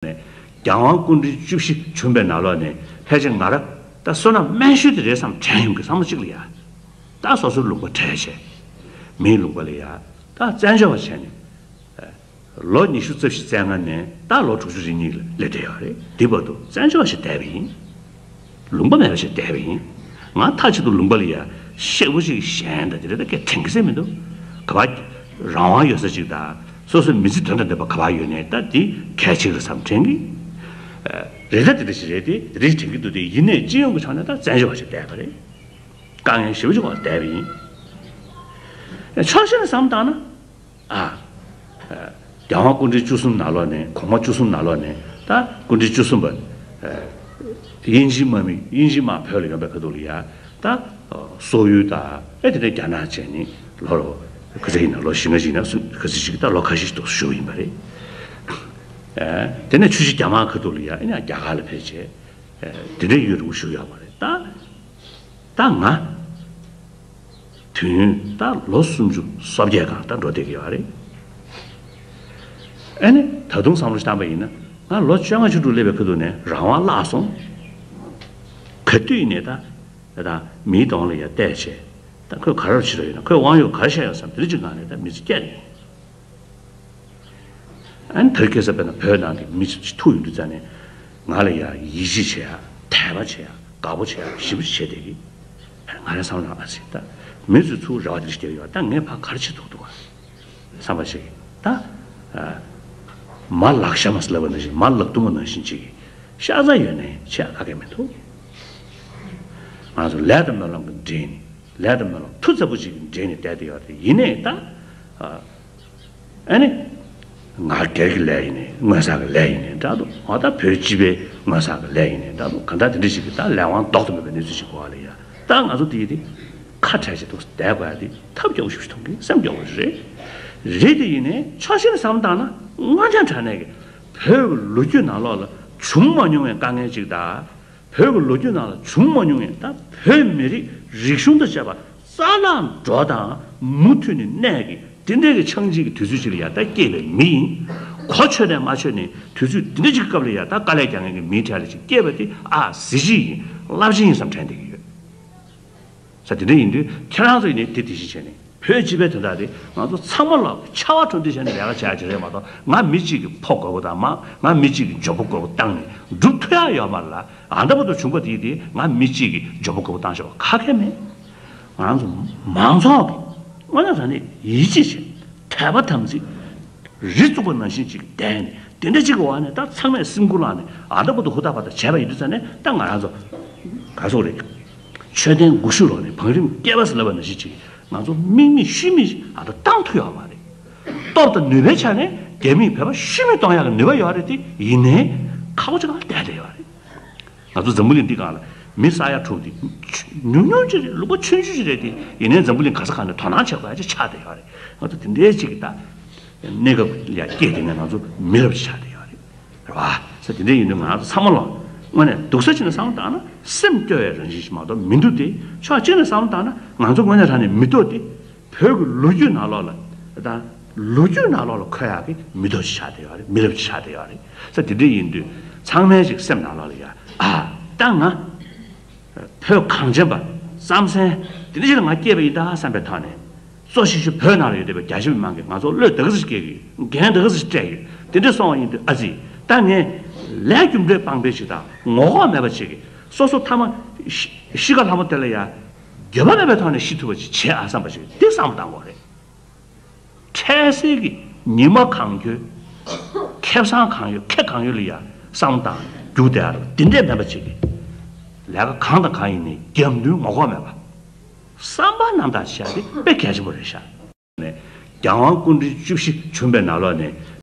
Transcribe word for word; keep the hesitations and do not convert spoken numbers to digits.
ནས་རྒྱལ་དབང་སྐུ་ཕྲེང་བཅུ་བཞི་བྱོན་པའི་ནང་ལོགས་ནས་ཕལ་ཆེར་ང་རང་ད་བསོད་ནམས་དམན་ཤོས་དེ་རེད་བསམ་དྲན་ཡོང་གི་བསམ་བློ་གཅིག་ལ་ཡ། ད་སོ་སོའི་ལུང་པ་བྲལ་བྱས། མིའི་ལུང་པ་ལ་ཡ། ད་བཙན་བྱོལ་བ་བྱས་ནས། ལོ་ཉི་ཤུ་རྩ་བཞི་བཙན་ཁང་ནས་ད་ལོ་དྲུག་ཅུ་རེ་གཉིས་ལ་སླེབས་བསྡད་ཡོད་རེད། འདི་བར་དུ་བཙན་བྱོལ་བ་ཞིག་བསྡད་པ་ཡིན། ལུང་པ་མེད་པ་ཞིག་བསྡད་པ་ཡིན། ང་མཐའ་གཅིག་ཏུ་ལུང་པ་ལ་ཡ་གཤེ་པོ་ཞིག་གཞན་དང་དེ་རེད། ད་སྐད་དྲན་གི་སེ་མི་འདུག་ག་པར་རང་དབང་ཡོད་ས་ཅིག་དང་སོ་སོའི་མི་ཚེ་དོན་དང་ལྡན་པ་ག་པར་ཡོད་ནའི་ད་འདི་གལ་ཆེ་གི་བསམ་དྲན་གི། རེད། ད་དེ་འདྲ་ཞིག་རེད་དེ། དེ་འདྲ་ཞིག་དྲན་གི་འདུག་སྟེ། ཡིན་ནའི་སྤྱི་ཡོངས་ཀྱི་ཕྱོགས་ནས་ད་བཙན་བྱོལ་བ་ཞིག་བསྡད་པ་རེད། དཀའ་ངལ་ཞེ་པོ་ཅིག་འོག་བསྡད་པ་ཡིན། ཕྱོགས་གཞན་ནས་བསམ་བཏང་ན། ཨ། རྒྱལ་དབང་སྐུ་ཕྲེང་བཅུ་གསུམ་ནང་ལོགས་ནས། གོང་མ་བཅུ་གསུམ་ནང་ལོགས་ནས་ད་སྐུ་ཕྲེང་བཅུ་གསུམ་པ། དབྱིན་ཇིའི་དམག་མི། དབྱིན་ཇིའི་དམག་བོད་ལ་ཡོང་པའི་ཁ་ཐུག་ལ་ཡ། ད་སོག་ཡུལ་དང་ཨེ་དེ་ནས་རྒྱ་ནག་བྱས་ནས་ལོ་ལོ་ག་ཚོད་ཡིན་ན། ལོ་བཞི་ལྔ་ཞིག་ན་སུ་ག་ཚོད་ཞིག་ད་ལོ་ཁ་ཤས་ཤིག་ཏུ་བཞུགས་ཡིན་པ་རེད། དེ་ནས་ཆུ་བཞི་རྒྱ་དམག་ཁ་ཐུག་ལ་ཡ། ཨེ་ནས་རྒྱ་གར་ལ་ཕེབས་བྱས། དེ་འདྲའི་ཡུན་རིང་པོ་བཞུགས་ཡོད་མ་རེད་ད། ད་ང་དུས་ཡུན་ད་ལོ་སུམ་ཅུ་སོ་བརྒྱད་སྒང་ད་འགྲོ་བསྡད་ཀྱི་ཡོད་རེད། ཨ་ནི་ད་དུང་བསམ་བློ་བཏང་པ་ཡིན་ན། ང་ལོ་བཅོ་ལྔ་བཅུ་དྲུག་སླེབས་པའི་ཁ་ཐུག་ནས་རང་དབང་བརླག་སོང་། ག་དུས་ནས་ད་ད་མིའི་གདོང་ལ་ཡ་བལྟས་བྱས། ད་ཁོས་ག་རེ་བྱེད་རོགས་ཡོད་ན། ཁོས་དབང་ཡོད་ག་རེ་བྱས་ཡོད་བསམ། དེ་འདྲ་ཅིག་སྒང་ནས་ད་མི་ཚེ་བསྐྱལ་ཡོད། ཨ་ནི་དེར་ཁེལ་ས་དཔེར་ན་བོད་ནང་གི་མི་ཚོ་ཐུག་ཡོང་དུས་ཙ་ནས་ང་ལ་ཡ་ཡིད་ཆེས་བྱེད་ཡ། དད་པ་བྱེད་ཡ། དགའ་པོ་བྱེད་ཡ། ཞེ་པོ་བྱེད་བསྡད་ཀྱི། ང་རང་བསམ་ལ། ཨ་ཙི། ད་མི་ཚོས་ཚུར་རེ་བ་དེ་འདྲ་ཞིག་བསྐྱེད་ཡོད། ད་ངས་ཕར་ག་རེ་བྱེད་ཐུབ་འདུག་ག་བསམ་པ་ཞིག་ད་མ་ལགས་ཤ་མ་ཟེར་ལབ་པ་ནང་བཞིན། མ་ལགས་གཏུམ་པ་ནང་བཞིན་ཅིག་གི་ཤ་ཚ་ཡོད་ནའི་བྱེད་ཡ་ག་གེ་མི་འདུག་ང་ཚོ་ལས་དང་སྨོན་ལམ་གྱིས་འདྲེས་ནས། ལས་དང་སྨོན་ལམ་མཐུ་རྩལ་པོ་ཅིག་གིས་འདྲེས་ནས་བསྡད་དེ་ཡོད་རེད། ཡིན་ནའི་ད། ཨ་ནི། ང་སྒེར་གྱི་ལས་ཡིན་ནའི། དངོས་བསགས་ཀྱི་ལས་ཡིན་ནའི་འདྲ་འདུག་འོ་ད་བོད་སྤྱི་པའི་དངོས་བསགས་ཀྱི་ལས་ཡིན་ནའི་འདྲ་འདུག་གང་ལྟར་དེ་འདྲ་ཞིག་གི་ད་ལས་དབང་ལྡོག་ཏུ་མེད་པའི་གནས་ཚུལ་ཞིག་གོ་བ་ལ་ཡ། ད་ང་ཚོ་འདི་ཡི་དེ་ཁ་བྲལ་བྱས་འདུག་བསྡད་དགོས་ཡ་དེ་ཐབས་སྐྱོ་པོ་ཞིག་མཐོང་གི། སེམས་སྐྱོ་པོ་ཞིག་རེད། རེད་དེ། ཡིན་ནའི་ཕྱོགས་གཞན་ནས་བསམ་བཏང་ན། དངོས་གནས་དྲང་གནས་ཀྱི་བོད་ཀྱི་ལོ་རྒྱུས་ནང་ལོགས་ལ་བྱུང་མ་མྱོང་བའི་དཀའ་ངལ་ཅིག་དང་། བོད་ཀྱི་ལོ་རྒྱུས་ནང་ལ་བྱུང་མ་མྱོང་བའི། ད་བོད་མི་རིགས་རིག་གཞུང་དང་བཅས་པ་རྩ་བརླག་འགྲོ་དང་མུ་མཐུད་ནས་གནས་ཀྱི་དེ་འདྲའི་གི་འཆང་ཆེན་གྱི་དུས་ཚོད་ཅིག་ལ་ཡ་ད་སྐྱེས་པའི་མི་ཡིན། གོ་ཆོད་ནས་མ་ཆོད་ནས་དུས་ཚོད་དེ་འདྲ་ཅིག་གི་སྐབས་ལ་ཡ་ད་དཀའ་ལས་རྒྱག་མཁན་གྱི་མིའི་གྲས་ལ་ཅིག་སྐྱེས་པ་དེ། ཨ། གཟི་བརྗིད་ཡིན། རླབས་ཆེན་ཡིན་བསམ་དྲན་བསྡད་ཀྱི་ཡོད། ས་དེ་འདྲ་ཡིན་དུས་ཁྱེད་རང་ཚོ་ཡིན་ནའི་དེ་དེ་བཞིན་བྱས་ནས། བོད་སྤྱི་པའི་དོན་དག་དེ། ང་ཚོ་ཚང་མ་ལོག་ཆར་པ་དྲོ་འདི་བྱས་ནས་ལས་ཀ་བྱ་ཡ་ཅིག་རེད་མ་གཏོགས། ང་མི་གཅིག་གི་ཕོ་རྒོད་པོ་དང་། མ། ང་མི་གཅིག་གི་མགྱོགས་པོ་རྒོད་པོ་བཏང་ནས་འགྲུབ་ཐུབ་ཡ་ཡོད་མ་རེད་ལ། ཨ། ད་བར་དུ་བྱུང་བ་དེ་དེ་ང་མི་གཅིག་གི་མགྱོགས་པོ་རྒོད་པོ་བཏང་ཤོག་ག་གེ་མེད། ང་ཚོ་མང་ཚོགས་ཀྱི་དངོས་གནས་དྲང་གནས་ཡིད་ཆེས་བྱེད། དད་པ་དམ་ཚིག་རི་བཙུགས་པ་ནང་བཞིན་ཅིག་བསྡད་ནས། དེ་འདྲ་ཅིག་གི་འོག་ནས་ད་ཚང་མས་སེམས་ཁུར་བླངས་ནས། ཨ། ད་བར་དུ་ཧུར་ཐག་བར་ཐག་བྱས་པ་ཡིན་དུས་ཙ་ནས། ད་ང་རང་ཚོ་ག་སོག་རེད། མཆོད་རྟེན་དགུ་བཞུ་ལོག་ནས་བང་རིམ་བསྐལ་པ་ཟེར་ལབ་པ་ནང་བཞིན་ཅིག་ང་ཚོ་དམིགས་མེད་ཤུལ་མེད་ཅིག་ཨ་ད་བཏང་ཐུབ་ཡོད་མ་རེད། སྟོབས་དང་ནུས་པའི་ཆ་ནས་རྒྱ་མིས་བོད་པ་ཤུལ་མེད་གཏོང་ཡག་གི་ནུས་པ་ཡོད་རེད་དེ། ཡིན་ནའི་ཁག་པོ་ཅིག་སྒང་བསྡད་བསྡད་ཡོད་རེད། ང་ཚོ་འཛམ་བུ་གླིང་འདི་སྒང་ལ་མི་ས་ཡ་དྲུག་དེ་ཉུང་ཉུང་ཅིག་རེད། ལུང་པ་ཆུང་ཆུང་ཅིག་རེད་དེ། ཡིན་ནའི་འཛམ་བུ་གླིང་ག་ས་གང་ནས་དོ་སྣང་བྱེད་དགོས་ཡ་ཅིག་ཆགས་བསྡད་ཡོད་རེད། ང་ཚོ་དེ་འདྲའི་ཅིག་གི་ད་གནས་སྐབས་ལ་ཡ་སྐྱེས་བསྡད་ནས་ང་ཚོ་མི་རབས་ཅིག་ཆགས་བསྡད་ཡོད་རེད། རེད་བ། ས་དེ་འདྲ་ཡིན་དུས་ང་ཚོ་ཚང་མ་ལོག་དངོས་གནས་སྡུག་ས་ཅིག་ནས་བསམ་བློ་བཏང་ན་སེམས་སྐྱོ་བའི་རང་བཞིན་ཞིག་མ་གཏོགས་མི་འདུག་སྟེ། ཕྱོགས་གཅིག་ནས་བསམ་བློ་བཏང་ན་ང་ཚོ་དངོས་གནས་དྲང་གནས་མི་ཐོག་སྟེ། བོད་ཀྱི་ལོ་རྒྱུས་ནང་ལོགས་ལ། ད་ལོ་རྒྱུས་ནང་ལོགས་ལ་འཁོད་ཡག་གི་མི་ཐོག་ཅིག་ཆགས་བསྡད་ཡོད་རེད། མི་རབས་ཅིག་ཆགས་བསྡད་ཡོད་རེད། ས་དེ་འདྲ་ཡིན་དུས་ཚང་མའི་ཅིག་སེམས་ནང་ལོགས་ལ་ཡ། ཨ། ད་ང་བོད་གངས་ཅན་པ་རྩམ་ཟན་དེ་འདྲ་ཞིག་ལ་ང་སྐྱེས་པ་ཡིན་ད་བསམ་པའི་ཐོག་ནས། གཙོ་ཆེ་ཤོས་བོད་ནང་ལ་ཡོད་བསྡད་པའི་རྒྱ་ཆེ་མི་མང་གིས་ང་ཚོ་བློས་ད་ག་ཚོད་ཅིག་བཀལ་གི། འགན་ད་ག་ཚོད་ཅིག་སྤྲད་ཡོད། དེ་འདྲ་སོང་བ་ཡིན་དུས། ཨ་ཙི། ད་ངས་ལས་རྒྱུ་འབྲས་སྤངས་པའི་ཅིག་དང་ངོ་ལྐོག་མེད་པ་ཅིག་གིས། སོ་སོ་ཐ་མ་ཤི་ཤི་ཁ་ལྷ་མོ་དེ་ལ་ཡ་འགྱོད་པ་མེད་པའི་ཐོག་ནས་ཤི་ཐུབ་པ་ཅིག་བྱེད་ཨ་བསམ་པ་ཞིག་འདི་བསམ་བློ་བཏང་དགོས་རེད། འཕྲལ་སེལ་གྱི་ཉི་མ་གང་ཡོད། ཁེ་བཟང་གང་ཡོད། ཁེ་གང་ཡོད་ལ་ཡ་བསམ་བློ་བཏང་རྒྱུགས་བསྡད་ཨ་རོ། དེ་འདྲས་མེད་པ་ཅིག་གིས། ལས་ཀ་གང་དང་གང་ཡིན་ནའི་རྒྱབ་མདུན་ངོ་ལྐོག་མེད་པ། བསམ་པ་རྣམ་དག་བྱས་ཏེ་དཔེ་གལ་ཆེན་པོ་རེད་ཤག་ནས། རྒྱལ་དབང་སྐུ་ཕྲེང་བཅུ་བཞི་བྱོན་པའི་ནང་ལོགས་ནས་